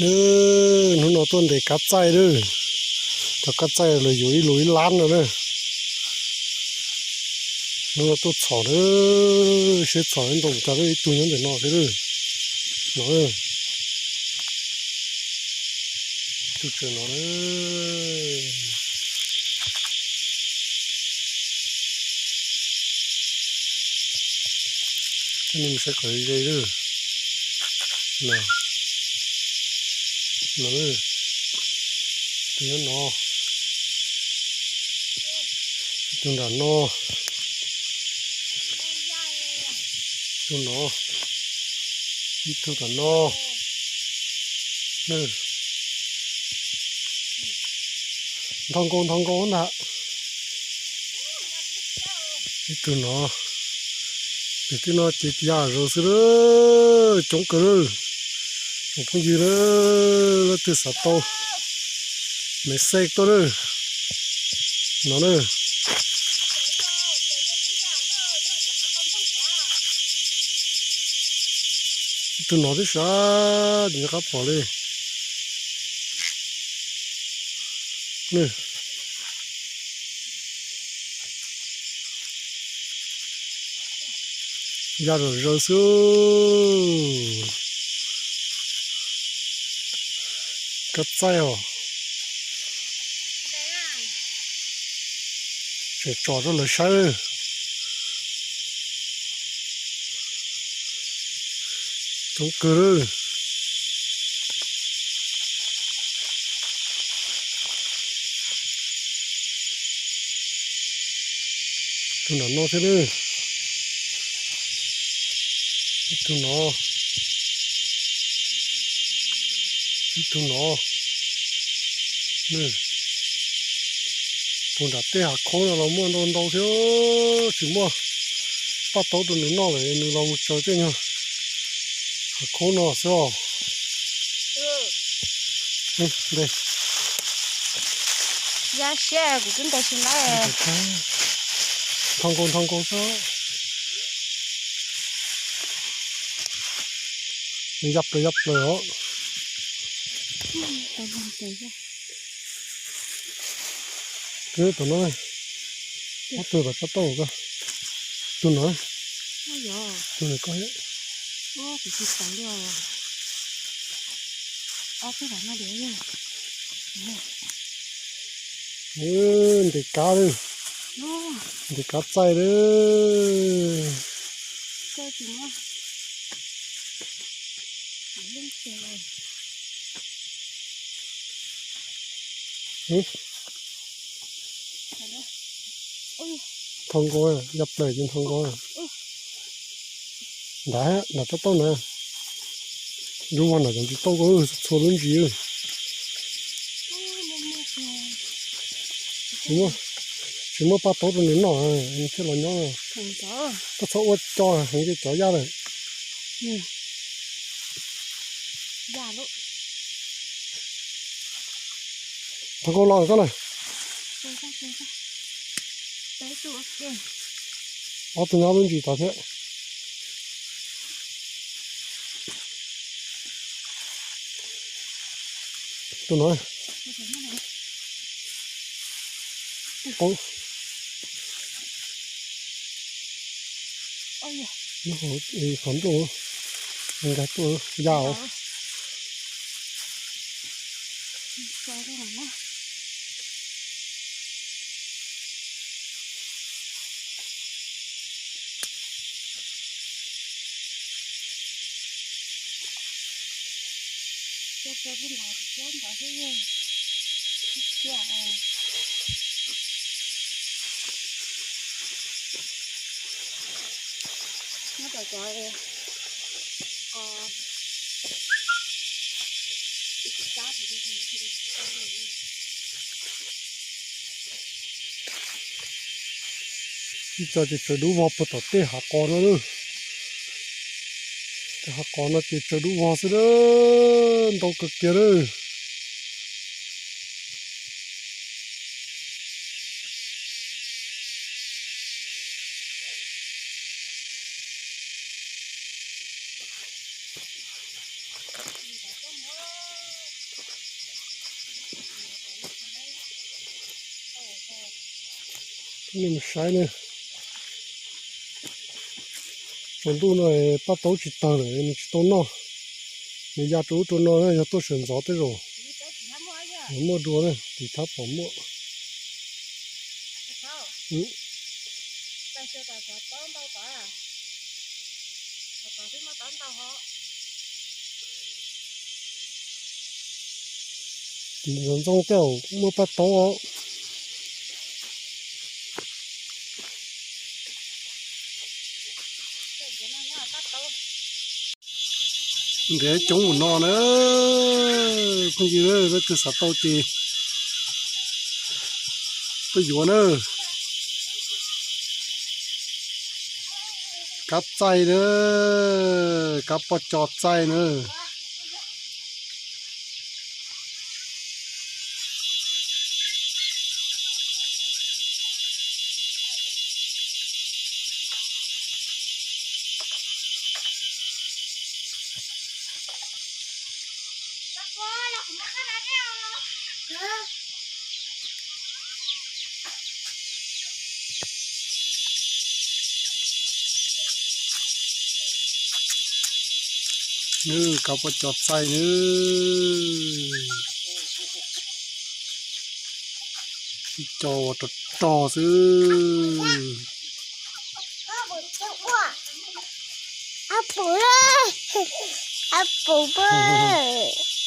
Hnub no tuaj ntes kab txaij lawm, cov kab txaij lawv yuav ib lus ib lab no na. Hnub no tuaj txhom na, seb txhom ntau cas, ib tug nyob ntawm no thiab lawm. No, ib tug tsev no na. Coj nej mus saib kom ze lawm. No, no, tus nyob no, tus nram no, tus no, ib tug tom no. Nthos nkaus nthos nkaus ntag. Ib tug no, tus tib no ces ya zog xwb lawm, coob kawg lawm. Tsoom phooj ywg na, leej twg xav tau, message tuaj na. No na. Ib tug no tib sab, tsis nco qab pom li. Ya zom zaws xwb. Kab txaij os. Tseem tsom rau lawv saib. Coob kawg lawm. Tus nram no thiab lawm. Ib tug no, ib tug no. Puag nram tej hav khaub no los muaj ntau ntau thiab, tsis muaj paj taub rau nws noj lawm, nws los mus tsaws tej nyuag hav khaub no xwb os. Ya siab kuv twb ntes tsis laib. Nthos nkaus nthos nkaus xwb. Ya plaws ya plaws os. Twb tom no, ob tug tom tsob tauj ko, tus no, tus no ko. Ntes kab lawm, ntes kab txaij lawm. Nthos nkaus, ya plaws ces nthos nkaus. Nram, nram tsob tauj na, lub vag nram cov ntsis tauj ko, txhua lub ntsis. Tsis muaj paj taub rau nws noj, nws thiaj los nyob. Koj txhob ua co heev li cov yaj lawm. Thov koj los koj na. Ob tug nyob lub ntsis tod thiab. Tus no, qhov nplooj, nkag tuaj ya os. Ib co ces tsaws dub vog puag tom tej hav qos no lawm. Tej hav qos no ces tsaws dub vog xwb lawm, ntau kawg kiag lawm. Nej mus saib ne, tsaus ntuj no paj taub tsis tawg lawm, nws tsis tau noj. Nws ya rau ub rau no na, yog tuaj sawv ntxov tej zaum muaj dua na, tiv thab pom muaj. Tiv ntxoov ntxoo tej zaum muaj paj taub os. Ntev coob mus no na, phooj ywg, leej twg xav tau ces tuaj yuav na. Kab txaij na, kab poj co txaij na. Nws kab poj co txaij nws, ib co ua rog rog xwb. Ab pum, ab pum pag.